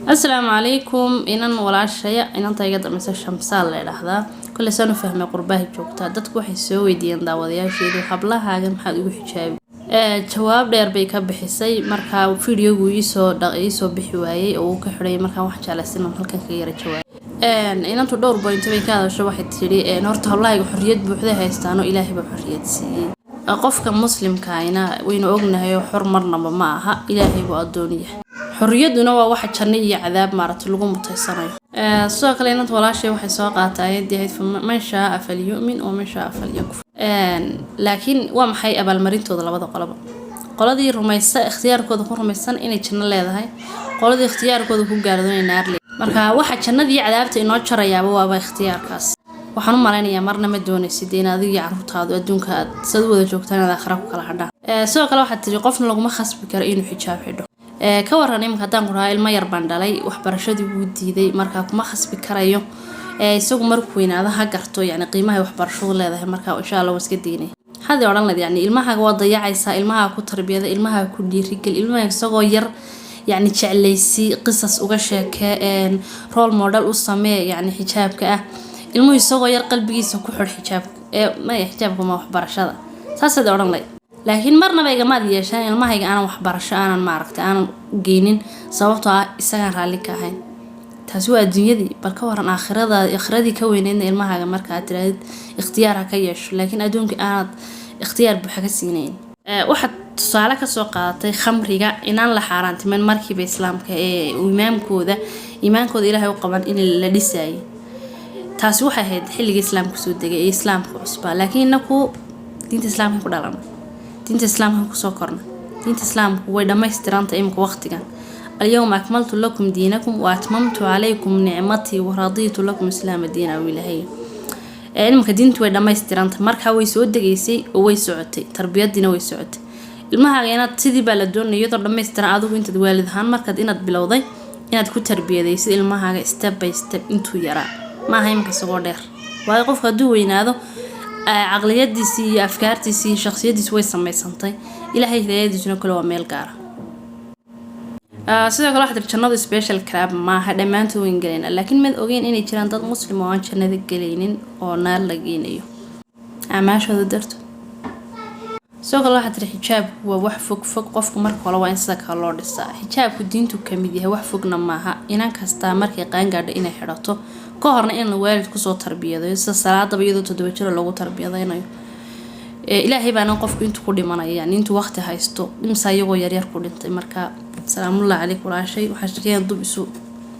Asalaamu calaykum. Inan walaashaya, inanta iga dambaysa, Shamsaal la idhaahdaa. Kole saan u fahmay, qurbaha joogtaa. Dadku waxay soo weydiiyeen daawadayaasheedu, "Hablahaaga maxaad ugu xijaabi?" Jawaab dheer bay ka bixisay. Markaa videogu iisoo bixi waayey oo uu ka xidhay. Markaa wax jeclaysan inaan halkan kaga yara jawaab. Inantu dhowr point bay ka hadasho. Waxay tidhi, horta hablahayga xorriyad buuxday haystaanoo Ilaahay baa xorriyad siiyey. Qofka muslimkaayna waynu ognahay oo xor marnaba ma aha, Ilaahay buu addoon yahay. Xorriyadduna waa waxa janno iyo cadaab maaragtay lagu mutaysanayo. Sidoo kale inanta walaashay waxay soo qaaatay ayaddii ahayd "فمن شاء فليؤمن ومن شاء فليكفر". Laakiin waa maxay abaalmarintooda labada qoloba? Qoladii rumaysa, ikhtiyaarkooda ku rumaysan, inay janno leedahay, qoladii ikhtiyaarkooda ku gaardo inay naar leedahay. Marka waxa jannadii cadaabta inoo jarayaaba waaba ikhtiyaarkaas. Waxaan u malaynayaa marna ma doonaysid in adiga iyo carruurtaadu adduunka aad sad u wada joogtaan, inaad aakhira ku kala hadhaan. Sidoo kale waxaad tiri, qofna laguma khasbi karo inuu xijaab xidho. Ka waran iminka haddaan ku dhahaa, ilmo yar baan dhalay, waxbarashadii wuu diiday, markaa kuma khasbi karayo. Isagu markuu weynaado ha garto yani qiimahay waxbarashadu leedahay, markaa insha Allah waa iska daynaya. Maxaad odhan lahayd? Yani ilmahaaga waa dayacaysaa. Ilmaha ku tarbiyada, ilmaha ku dhiirigel, ilmaha isagoo yar yacni jeclaysi, qisas uga sheekee, role model u samee. Yacni xijaabka ah ilmuhu isagoo yar qalbigiisa ku xidh xijaabka ee maya, xijaabka ma, waxbarashada, saasaad odhan lahayd. Laakiin marnaba igamaad yeeshaan ilmahayga aanan waxbarasho aanan maaragtay aanan geynin, sababtoo ah isagaan raalli ka ahayn. Taasi waa adduunyadii. Bal ka waran aakhirada, aakhiradii ka weyneydna? Ilmahaaga marka aad tirahdid ikhtiyaar ha ka yeesho, laakiin adduunka aanad ikhtiyaar buuxa ka siinayn. Waxaad tusaale kasoo qaadatay khamriga inaan la xaaraantimin markiiba islaamka ee imaamkooda iimaankooda Ilaahay u qaban in la dhisaayay. Taasi waxay ahayd xilligii islaamka soo degay ee islaamka cusbaa. Laakiin inaku diinta islaamka ku dhalana, diinta islaamka kusoo korna, diinta islaamku way dhammaystiranta imika waqtigan. "اليوم أكملت لكم دينكم وأتممت عليكم نعمتي ورضيت لكم الإسلام دينا" wilahay. Iminka diintu way dhammaystiranta. Markaa way soo degaysay oo way socotay, tarbiyadiina way socotay. Ilmahaaga inaad sidii baa la doonaya iyadoo dhammaystiran. Adigu intaad waalid ahaan markaad inaad bilowday inaad ku tarbiyadaysid ilmahaaga step by step intuu yaraa, maaha iminka isagoo dheer. Waayo, qofka hadduu weynaado, caqliyadiisii iyo afkaartiisii iyo shaqsiyadiisi way samaysantay. Ilaahay hidaayadiisuna kale waa meel gaara. Sidoo kale waxaa tiri, jannadu special club maaha, dhammaantood wayn gelayna. Laakiin mad ogeyn inay jiraan dad muslim oo aan jannada gelaynin oo naar la geynayo acmaashooda dartood? Sidoo kale waxaa tiri, xijaabku waa wax fog fog, qofku marka hore waa in sida kale loo dhisaa. Xijaabku diintu kamid yahay, wax fogna maaha. Inan kastaa markay qaangaadho inay xidhato, ka horna in waalid kusoo tarbiyadayo, sida salaadaba iyadoo 7 jiro loogu tarbiyadaynayo. Ilaahay baana qofku intuu ku dhimanaya, yani intuu waqti haysto, imsa iyagoo yaryar ku dhintay. Marka salaamullahi calayk walaashay. Waxaan sheegaya dub isu.